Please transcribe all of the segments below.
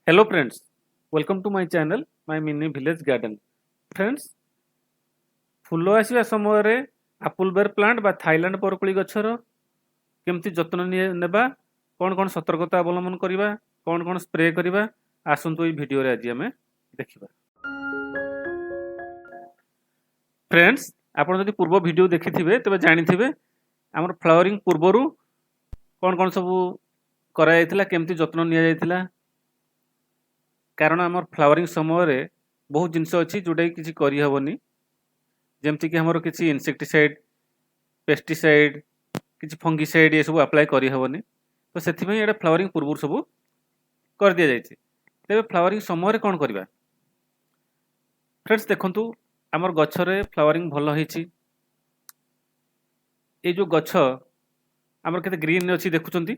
Hello friends, welcome to my channel, My Mini Village Garden. Friends, ଫୁଲ ଆସିବା ସମୟରେ apple ବେର୍ plant ବା Thailand ବରକୋଳି ଗଛର କେମିତି ଯତ୍ନ ନେବା, କ'ଣ କ'ଣ ସତର୍କତା ଅବଲମ୍ବନ କରିବା, କ'ଣ କ'ଣ ସ୍ପ୍ରେ କରିବା, ଆସନ୍ତୁ ଏଇ ଭିଡ଼ିଓରେ ଆଜି ଆମେ ଦେଖିବା। ଫ୍ରେଣ୍ଡସ୍, ଆପଣ ଯଦି ପୂର୍ବ ଭିଡ଼ିଓ ଦେଖିଥିବେ ତେବେ ଜାଣିଥିବେ ଆମର ଫ୍ଲାୱାରିଂ ପୂର୍ବରୁ କ'ଣ କ'ଣ ସବୁ କରାଯାଇଥିଲା, କେମିତି ଯତ୍ନ ନିଆଯାଇଥିଲା। କାରଣ ଆମର ଫ୍ଲାୱାରିଂ ସମୟରେ ବହୁତ ଜିନିଷ ଅଛି ଯେଉଁଟାକି କିଛି କରିହେବନି, ଯେମିତିକି ଆମର କିଛି ଇନସେକ୍ଟିସାଇଡ୍, ପେଷ୍ଟିସାଇଡ୍, କିଛି ଫଙ୍ଗିସାଇଡ୍ ଏସବୁ ଆପ୍ଲାଏ କରିହେବନି। ତ ସେଥିପାଇଁ ଏଇଟା ଫ୍ଲାୱାରିଂ ପୂର୍ବରୁ ସବୁ କରିଦିଆଯାଇଛି। ତେବେ ଫ୍ଲାୱାରିଂ ସମୟରେ କ'ଣ କରିବା? ଫ୍ରେଣ୍ଡସ୍, ଦେଖନ୍ତୁ, ଆମର ଗଛରେ ଫ୍ଲାୱାରିଂ ଭଲ ହେଇଛି। ଏଇ ଯେଉଁ ଗଛ ଆମର କେତେ ଗ୍ରୀନ୍ ଅଛି ଦେଖୁଛନ୍ତି।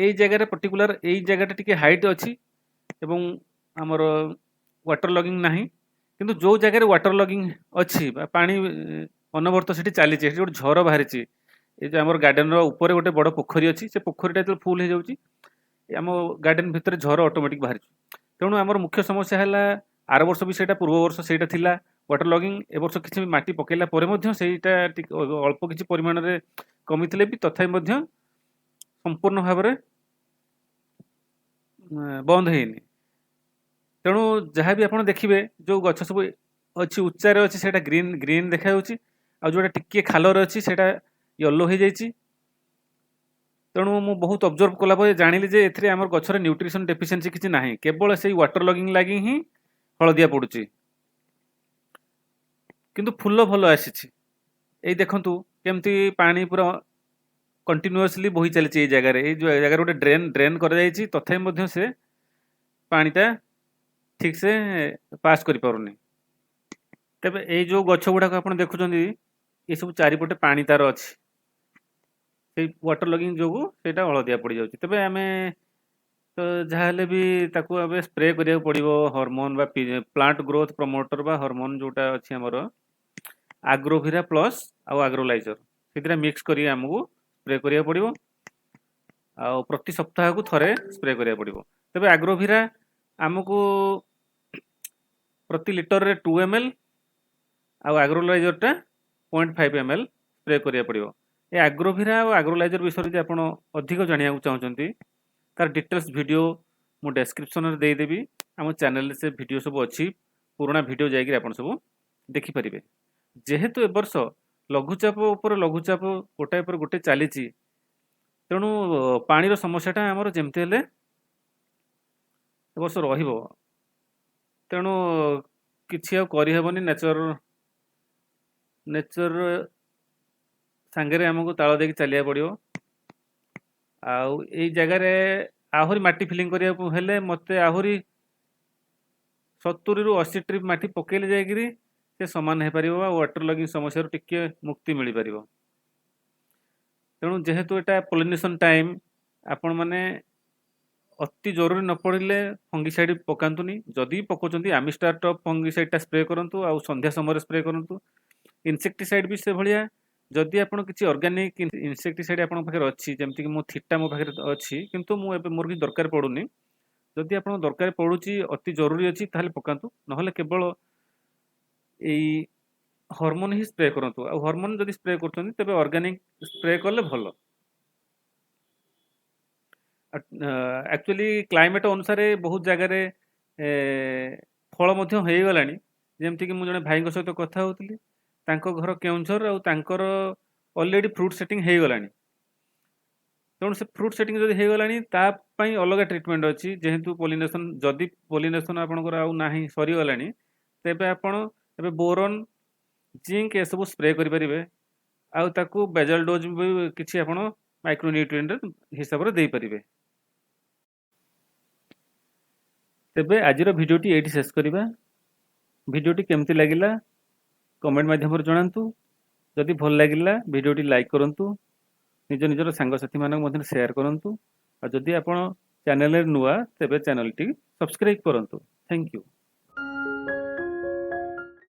ଏଇ ଜାଗାରେ ପର୍ଟିକୁଲାର ଏଇ ଜାଗାଟା ଟିକେ ହାଇଟ୍ ଅଛି ଏବଂ ଆମର ୱାଟର ଲଗିଂ ନାହିଁ। କିନ୍ତୁ ଯେଉଁ ଜାଗାରେ ୱାଟର ଲଗିଂ ଅଛି ବା ପାଣି ଅନବରତ ସେଠି ଚାଲିଛି, ସେଠି ଗୋଟେ ଝର ବାହାରିଛି। ଏ ଯେଉଁ ଆମର ଗାର୍ଡେନର ଉପରେ ଗୋଟେ ବଡ଼ ପୋଖରୀ ଅଛି, ସେ ପୋଖରୀଟା ଯେତେବେଳେ ଫୁଲ୍ ହେଇଯାଉଛି, ଆମ ଗାର୍ଡେନ ଭିତରେ ଝର ଅଟୋମେଟିକ୍ ବାହାରିଛି। ତେଣୁ ଆମର ମୁଖ୍ୟ ସମସ୍ୟା ହେଲା, ଆର ବର୍ଷ ବି ସେଇଟା, ପୂର୍ବ ବର୍ଷ ସେଇଟା ଥିଲା ୱାଟର ଲଗିଂ। ଏ ବର୍ଷ କିଛି ମାଟି ପକେଇଲା ପରେ ମଧ୍ୟ ସେଇଟା ଟିକେ ଅଳ୍ପ କିଛି ପରିମାଣରେ କମିଥିଲେ ବି ତଥାପି ମଧ୍ୟ ସମ୍ପୂର୍ଣ୍ଣ ଭାବରେ ବନ୍ଦ ହେଇନି। ତେଣୁ ଯାହା ବି ଆପଣ ଦେଖିବେ, ଯେଉଁ ଗଛ ସବୁ ଅଛି ଉଚ୍ଚାରେ ଅଛି, ସେଇଟା ଗ୍ରୀନ୍ ଗ୍ରୀନ୍ ଦେଖାଯାଉଛି ଆଉ ଯେଉଁଟା ଟିକିଏ ଖାଲରେ ଅଛି, ସେଇଟା ୟେଲୋ ହେଇଯାଇଛି। ତେଣୁ ମୁଁ ବହୁତ ଅବଜର୍ଭ କଲା ପରେ ଜାଣିଲି ଯେ ଏଥିରେ ଆମର ଗଛରେ ନ୍ୟୁଟ୍ରିସନ୍ ଡେଫିସିଏନ୍ସି କିଛି ନାହିଁ, କେବଳ ସେଇ ୱାଟର ଲଗିଂ ଲାଗି ହିଁ ହଳଦିଆ ପଡ଼ୁଛି। କିନ୍ତୁ ଫୁଲ ଭଲ ଆସିଛି। ଏଇ ଦେଖନ୍ତୁ, କେମିତି ପାଣି ପୁରା କଣ୍ଟିନ୍ୟୁଅସଲି ବୋହି ଚାଲିଛି ଏଇ ଜାଗାରେ। ଏଇ ଯେଉଁ ଜାଗାରେ ଗୋଟେ ଡ୍ରେନ୍ ଡ୍ରେନ୍ କରାଯାଇଛି, ତଥାପି ମଧ୍ୟ ସେ ପାଣିଟା ଠିକ୍ସେ ପାସ୍ କରିପାରୁନି। ତେବେ ଏଇ ଯେଉଁ ଗଛ ଗୁଡ଼ାକ ଆପଣ ଦେଖୁଛନ୍ତି, ଏସବୁ ଚାରିପଟେ ପାଣି ତାର ଅଛି। ସେଇ ୱାଟର ଲଗିଂ ଯୋଗୁଁ ସେଇଟା ହଳଦିଆ ପଡ଼ିଯାଉଛି। ତେବେ ଆମେ ତ ଯାହାହେଲେ ବି ତାକୁ ଏବେ ସ୍ପ୍ରେ କରିବାକୁ ପଡ଼ିବ ହରମୋନ୍ ବା ପ୍ଲାଣ୍ଟ ଗ୍ରୋଥ୍ ପ୍ରମୋଟର ବା ହରମୋନ୍, ଯେଉଁଟା ଅଛି ଆମର ଆଗ୍ରୋଭିରା ପ୍ଲସ୍ ଆଉ ଆଗ୍ରୋଲାଇଜର, ସେଥିରେ ମିକ୍ସ କରି ଆମକୁ ସ୍ପ୍ରେ କରିବାକୁ ପଡ଼ିବ ଆଉ ପ୍ରତି ସପ୍ତାହକୁ ଥରେ ସ୍ପ୍ରେ କରିବାକୁ ପଡ଼ିବ। ତେବେ ଆଗ୍ରୋଭିରା ଆମକୁ ପ୍ରତି ଲିଟରରେ 2 ml ଆଉ ଆଗ୍ରୋଲାଇଜରଟା 0.5 ml spray କରିବାକୁ ପଡ଼ିବ। ଏ ଆଗ୍ରୋଭିରା ଆଉ ଆଗ୍ରୋଲାଇଜର ବିଷୟରେ ଯଦି ଆପଣ ଅଧିକ ଜାଣିବାକୁ ଚାହୁଁଛନ୍ତି, ତାର ଡିଟେଲ୍ସ ଭିଡ଼ିଓ ମୁଁ ଡେସ୍କ୍ରିପସନରେ ଦେଇଦେବି। ଆମ ଚ୍ୟାନେଲରେ ସେ ଭିଡ଼ିଓ ସବୁ ଅଛି, ପୁରୁଣା ଭିଡ଼ିଓ ଯାଇକରି ଆପଣ ସବୁ ଦେଖିପାରିବେ। ଯେହେତୁ ଏ ବର୍ଷ ଲଘୁଚାପ ଉପରେ ଲଘୁଚାପ, ଗୋଟାଏ ପରେ ଗୋଟେ ଚାଲିଛି, ତେଣୁ ପାଣିର ସମସ୍ୟାଟା ଆମର ଯେମିତି ହେଲେ ଏ ବର୍ଷ ରହିବ। ତେଣୁ କିଛି ଆଉ କରିହେବନି, ନେଚର ନେଚର ସାଙ୍ଗରେ ଆମକୁ ତାଳ ଦେଇକି ଚାଲିବାକୁ ପଡ଼ିବ। ଆଉ ଏଇ ଜାଗାରେ ଆହୁରି ମାଟି ଫିଲିଂ କରିବାକୁ ହେଲେ ମୋତେ ଆହୁରି 70ରୁ 80 ଟ୍ରିପ୍ ମାଟି ପକେଇଲେ ଯାଇକିରି ସେ ସମାନ ହେଇପାରିବ ଆଉ ୱାଟର ଲଗିଂ ସମସ୍ୟାରୁ ଟିକେ ମୁକ୍ତି ମିଳିପାରିବ। ତେଣୁ ଯେହେତୁ ଏଇଟା ପଲିନେସନ୍ ଟାଇମ୍, ଆପଣମାନେ ଅତି ଜରୁରୀ ନ ପଡ଼ିଲେ ଫଙ୍ଗିସାଇଡ଼୍ ପକାନ୍ତୁନି। ଯଦି ବି ପକାଉଛନ୍ତି, ଆମିଷ୍ଟାର ଟପ୍ ଫଙ୍ଗିସାଇଡ଼୍ଟା ସ୍ପ୍ରେ କରନ୍ତୁ ଆଉ ସନ୍ଧ୍ୟା ସମୟରେ ସ୍ପ୍ରେ କରନ୍ତୁ। ଇନସେକ୍ଟିସାଇଡ଼୍ ବି ସେଭଳିଆ, ଯଦି ଆପଣ କିଛି ଅର୍ଗାନିକ୍ ଇନସେକ୍ଟିସାଇଡ଼୍ ଆପଣଙ୍କ ପାଖରେ ଅଛି, ଯେମିତିକି ମୁଁ ଥିଟା ମୋ ପାଖରେ ଅଛି, କିନ୍ତୁ ମୁଁ ଏବେ ମୋର କିଛି ଦରକାର ପଡ଼ୁନି। ଯଦି ଆପଣଙ୍କ ଦରକାର ପଡ଼ୁଛି, ଅତି ଜରୁରୀ ଅଛି, ତାହେଲେ ପକାନ୍ତୁ। ନହେଲେ କେବଳ ଏଇ ହରମୋନ୍ ହିଁ ସ୍ପ୍ରେ କରନ୍ତୁ। ଆଉ ହରମୋନ୍ ଯଦି ସ୍ପ୍ରେ କରୁଛନ୍ତି, ତେବେ ଅର୍ଗାନିକ୍ ସ୍ପ୍ରେ କଲେ ଭଲ। ଆକ୍ଚୁଆଲି କ୍ଲାଇମେଟ୍ ଅନୁସାରେ ବହୁତ ଜାଗାରେ ଫଳ ମଧ୍ୟ ହେଇଗଲାଣି। ଯେମିତିକି ମୁଁ ଜଣେ ଭାଇଙ୍କ ସହିତ କଥା ହେଉଥିଲି, ତାଙ୍କ ଘର କେଉଁଝର ଆଉ ତାଙ୍କର ଅଲରେଡ଼ି ଫ୍ରୁଟ୍ ସେଟିଂ ହେଇଗଲାଣି। ତେଣୁ ସେ ଫ୍ରୁଟ୍ ସେଟିଂ ଯଦି ହେଇଗଲାଣି, ତା ପାଇଁ ଅଲଗା ଟ୍ରିଟମେଣ୍ଟ ଅଛି। ଯେହେତୁ ପଲିନେସନ୍, ଯଦି ପଲିନେସନ୍ ଆପଣଙ୍କର ଆଉ ନାହିଁ, ସରିଗଲାଣି, ତେବେ ଆପଣ ଏବେ ବୋରନ୍, ଜିଙ୍କ ଏସବୁ ସ୍ପ୍ରେ କରିପାରିବେ ଆଉ ତାକୁ ବେଜାଲ ଡୋଜ୍ ବି କିଛି ଆପଣ ମାଇକ୍ରୋନ୍ୟୁଟ୍ରିଏଣ୍ଟ ହିସାବରେ ଦେଇପାରିବେ। ତେବେ ଆଜିର ଭିଡ଼ିଓଟି ଏଇଠି ଶେଷ କରିବା। ଭିଡ଼ିଓଟି କେମିତି ଲାଗିଲା, କମେଣ୍ଟ ମାଧ୍ୟମରେ ଜଣାନ୍ତୁ। ଯଦି ଭଲ ଲାଗିଲା, ଭିଡ଼ିଓଟି ଲାଇକ୍ କରନ୍ତୁ, ନିଜ ନିଜର ସାଙ୍ଗସାଥିମାନଙ୍କ ମଧ୍ୟରେ ସେୟାର କରନ୍ତୁ ଆଉ ଯଦି ଆପଣ ଚ୍ୟାନେଲରେ ନୂଆ, ତେବେ ଚ୍ୟାନେଲଟି ସବସ୍କ୍ରାଇବ୍ କରନ୍ତୁ। Thank you.